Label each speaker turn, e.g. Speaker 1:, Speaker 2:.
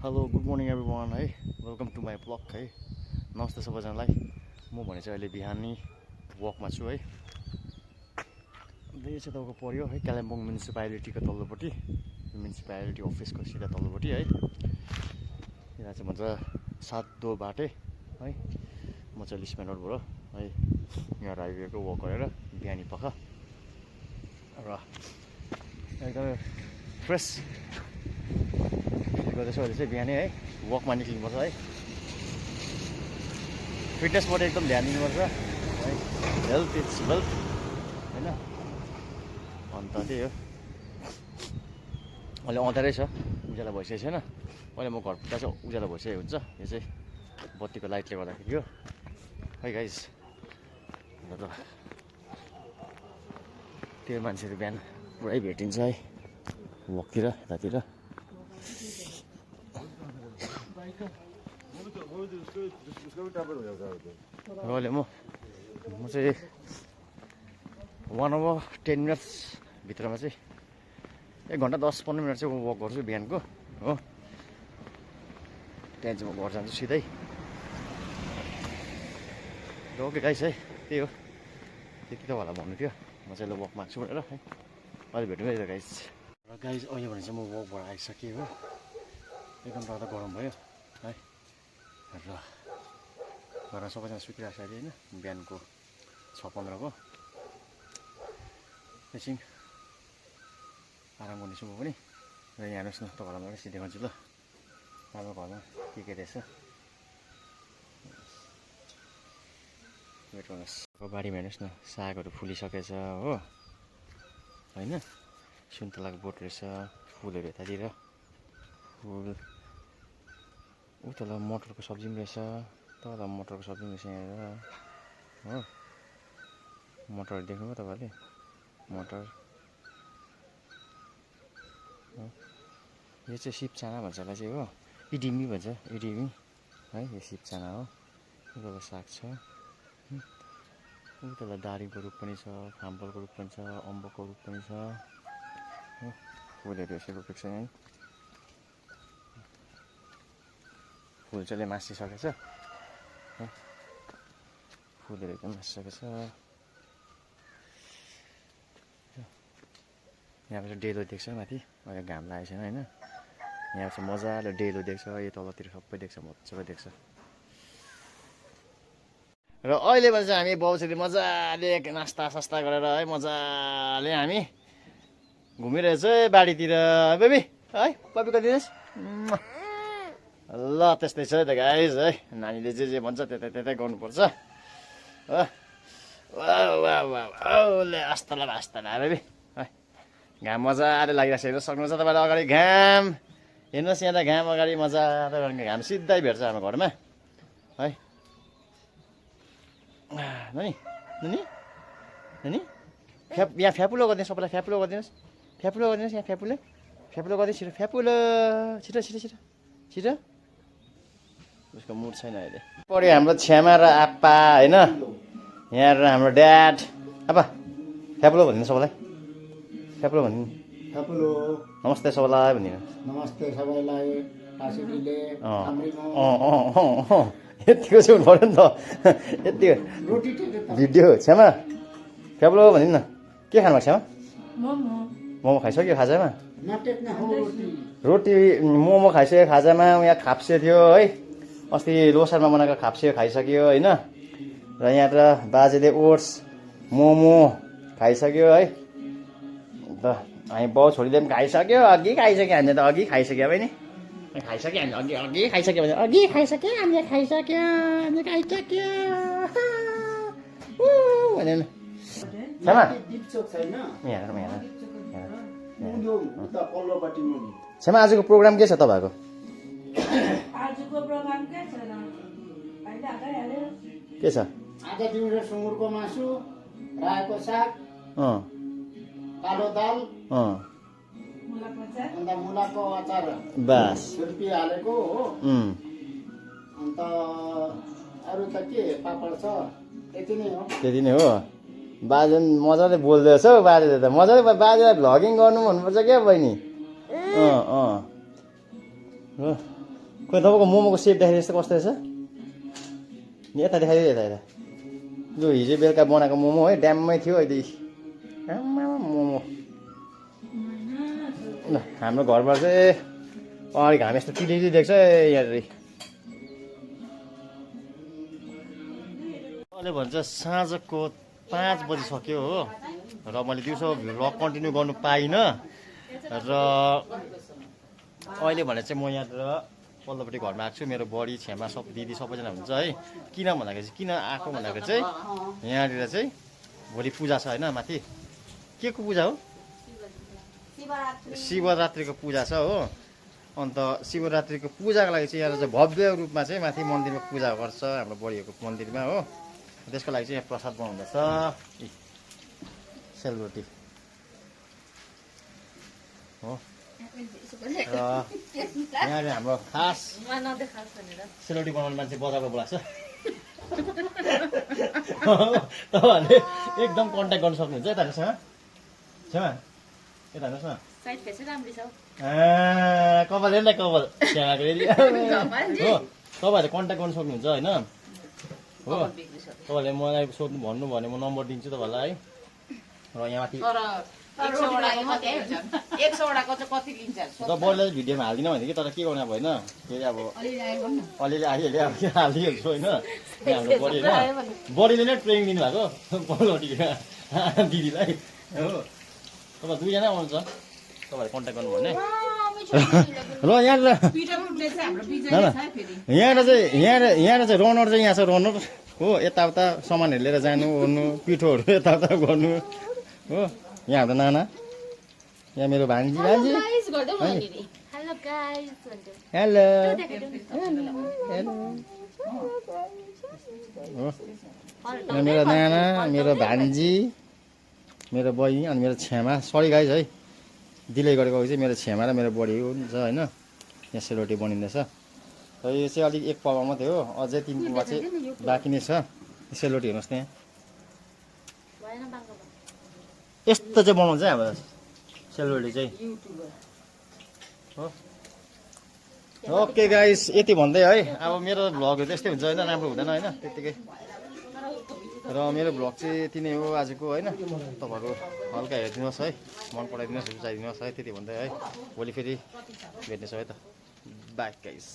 Speaker 1: hello good morning everyone है welcome to my blog है नमस्ते सबैजनालाई म भने चाहिँ अहिले बिहानी वकमा छु है यो चाहिँ तपाईँको पऱ्यो है कालिम्पोङ म्युनिसिपालिटीको तल्लोपट्टि म्युनिसिपालिटी अफिसको सिधा तल्लोपट्टि है यहाँ चाहिँ भन्छ सातो बाटे है म चाहिँ लिस्मेन रोडबाट है यहाँ हाइवेको वक गरेर बिहानी पख र एकदमै फ्रेस गर्दैछु अहिले चाहिँ बिहानै है वकमा निक्लिनुपर्छ है फिटनेसबाट एकदम ध्यान दिनुपर्छ है हेल्थ इज वेल्थ होइन अन्त त्यही हो अहिले अँध्यारै छ उज्यालो भइसकेको छैन अहिले म घर पुग्दा चाहिँ उज्यालो भइसकेको हुन्छ यो चाहिँ बत्तीको लाइटले गर्दाखेरि हो है गाइस र त्यो मान्छेहरू बिहान पुरै भेटिन्छ है वकतिर यतातिर र अहिले म चाहिँ 1 hour 10 minutes भित्रमा चाहिँ 1 घन्टा 10-15 मिनट चाहिँ म वक गर्छु बिहानको हो त्यहाँ चाहिँ म घर जान्छु सिधै र ओके गाइस है त्यही हो त्यति तपाईँहरूलाई भन्नु थियो म चाहिँ ल वक माग्छु भनेर है अहिले भेटौँ है त गाइस र गाइस अहिले भने चाहिँ म वकबाट आइसकेँ हो एकदम रातो गरम भयो है र घरमा सबैजना सुतिरहेको छ अहिले होइन बिहानको 6:15 को एकछिन आराम गर्नेछु म पनि र यहाँ हेर्नुहोस् न तपाईँहरूलाई म एकछिन देखाउँछु ल हाम्रो घरमा के रहेछ वेट गर्नुहोस् बारीमा हेर्नुहोस् न सागहरू फुलिसकेछ हो होइन सुन्तलाको बोट रहेछ फुलहरू यतातिर फुल उता मटरको सब्जी पनि रहेछ तल मटरको सब्जी पनि रहेछ यहाँ हो मटरहरू देख्नुभयो तपाईँहरूले मटर यो चाहिँ सिपचाना भन्छ यसलाई चाहिँ हो इडिमी भन्छ इडिमी है यो सिपचाना हो उता साग छ उता दारिमको रुख पनि छ फामफलको रुख पनि छ अम्बकको रुख पनि छ फुलहरू यसो रोपेको छ है फुल चाहिँ मासिसकेको छ फुलहरू एकदम मासिसकेको छ यहाँ चाहिँ डेलो देख्छ माथि अहिले घाम लागेको छैन होइन यहाँ चाहिँ मजाले डेलो देख्छ यो तलतिर सबै देख्छ मजाले देख्छ र अहिले भने चाहिँ हामी बाउसरी मजाले नास्ता सास्ता गरेर है मजाले हामी घुमिरहेछ है बारीतिर बेबी है पपीको दिनुहोस् ल त्यस्तै छ त गाइस है नानीले जे भन्छ त्यतै गर्नुपर्छ ले आस्ता बेबी है घाम मजाले लागिरहेको छ सक्नुहुन्छ तपाईँले अगाडि घाम हेर्नुहोस् यहाँ त घाम अगाडि मजाले घाम सिधै भेट्छ हाम्रो घरमा है नानी नानी नानी यहाँ फ्यापुलो गरिदिनुहोस् सबैलाई फ्यापुलो गरिदिनुहोस् यहाँ फ्यापुलो गरिदिनुहोस् छिटो फ्यापुलो छिटो छिटो उसको मुड छैन अहिले पऱ्यो हाम्रो छ्यामा र आप्पा होइन यहाँ र हाम्रो ड्याड आप्पा फ्यापुलो भनिदिनु सबैलाई फ्यापुलो भनिदिनु
Speaker 2: फ्यापुलो
Speaker 1: नमस्ते सबैलाई भनिदिनु
Speaker 2: नमस्ते सबैलाई
Speaker 1: यतिको चाहिँ हुनु पऱ्यो नि त यतिको भिडियो छ्यामा फ्यापुलो भनिदिनु न के खानु भएको छ्यामा मोमो खाइसक्यो खाजामा रोटी मोमो खाइसक्यो खाजामा यहाँ खाप्से थियो है अस्ति लोसारमा बनाएको खाप्से खाइसक्यो होइन र यहाँ त बाजेले ओट्स मोमो खाइसक्यो है अन्त हामी बाउ छोरीले पनि खाइसक्यो अघि खाइसक्यो हामीले त अघि खाइसक्यो बहिनी खाइसक्यो हामीले अघि खाइसक्यो भने हामीले खाइसक्यो भने छेमा आजको प्रोग्राम के छ तपाईँको के छ
Speaker 2: आज दिउँसो सुँगुरको मासु रायोको साग कालो दाल अन्त मुलाको अचार
Speaker 1: बास
Speaker 2: छुर्पी हालेको हो अन्त अरू त के पापड छ
Speaker 1: त्यति नै हो बाजे मजाले बोल्दैछ हौ बाजेले त मजाले बाजेलाई भ्लगिङ गर्नु भन्नुपर्छ क्या बहिनी खोइ तपाईँको मोमोको सेप देखाइदिनु यस्तो कस्तो रहेछ नि यता देखाइदियो यता यता यो हिजो बेलुका बनाएको मोमो है ड्याममै थियो अहिले मोमो ल हाम्रो घरबाट चाहिँ अगाडि घाम यस्तो टिलिटी देख्छ यहाँनिर अहिले भन्छ साँझको 5 बजिसक्यो हो र मैले दिउँसो भ्लग कन्टिन्यू गर्नु पाइनँ र अहिले भने चाहिँ म यहाँनिर पल्लोपट्टि घरमा आएको छु मेरो बडी छेमा सब दिदी सबैजना हुन्छ है किन भन्दाखेरि चाहिँ किन आएको भन्दाखेरि चाहिँ यहाँनिर चाहिँ भोलि पूजा छ होइन माथि के को पूजा हो शिवरात्रिको पूजा छ हो अन्त शिवरात्रिको पूजाको लागि चाहिँ यहाँ चाहिँ भव्य रूपमा चाहिँ माथि मन्दिरमा पूजा गर्छ हाम्रो बडीहरूको मन्दिरमा हो त्यसको लागि चाहिँ यहाँ प्रसाद बनाउँदैछ सेलरोटी हो र यहाँनिर हाम्रो खास सेलरोटी बनाउने मान्छे बजारमा बोलाएको छ तपाईँहरूले एकदम कन्ट्याक्ट गर्न सक्नुहुन्छ है दाजुसँग छेमा यता हेर्नुहोस् न कपाल हेर्दै कपाल छेमाको हो तपाईँहरूले कन्ट्याक्ट गर्न सक्नुहुन्छ होइन हो तपाईँहरूले मलाई सोध्नु भन्नु भने म नम्बर दिन्छु तपाईँहरूलाई है र यहाँ माथि बडीलाई भिडियोमा हालिदिन भने कि तर के गर्नु अब होइन फेरि अब अलिअलि आइहाल्यो अब हालिदिइहाल्छु होइन हाम्रो बडी होइन बडीले नै ट्रेनिङ दिनुभएको पल्लोपट्टि दिदीलाई हो तपाईँ दुईजना आउनुहुन्छ तपाईँहरू कन्ट्याक्ट गर्नु भने र यहाँनिर चाहिँ रनर चाहिँ यहाँ छ रनर हो यताउता सामानहरू लिएर जानु ओर्नु पिठोहरू यताउता गर्नु हो यहाँ हाम्रो नाना यहाँ मेरो भान्जी हेलो हेलो हो मेरो नाना मेरो भान्जी मेरो बहिनी अनि मेरो छेमा सरी गाइज है डिले गरेको चाहिँ मेरो छेमा र मेरो बडी हुन्छ होइन यहाँ सेलरोटी बनिँदैछ र यो चाहिँ अलिक एक पावा मात्रै हो अझै 3 पावा चाहिँ बाँकी नै छ सेलरोटी हेर्नुहोस् न यस्तो चाहिँ बनाउँछ हाम्रो सेलरोटी चाहिँ हो ओके गाइस यति भन्दै है अब मेरो भ्लगहरू त्यस्तै हुन्छ होइन राम्रो हुँदैन होइन त्यत्तिकै र मेरो भ्लग चाहिँ यति नै हो आजको होइन तपाईँहरू हल्का हेरिदिनुहोस् है मन पराइदिनुहोस् रुचाइदिनुहोस् है त्यति भन्दै है भोलि फेरि भेट्नेछौँ है त बाई गाइस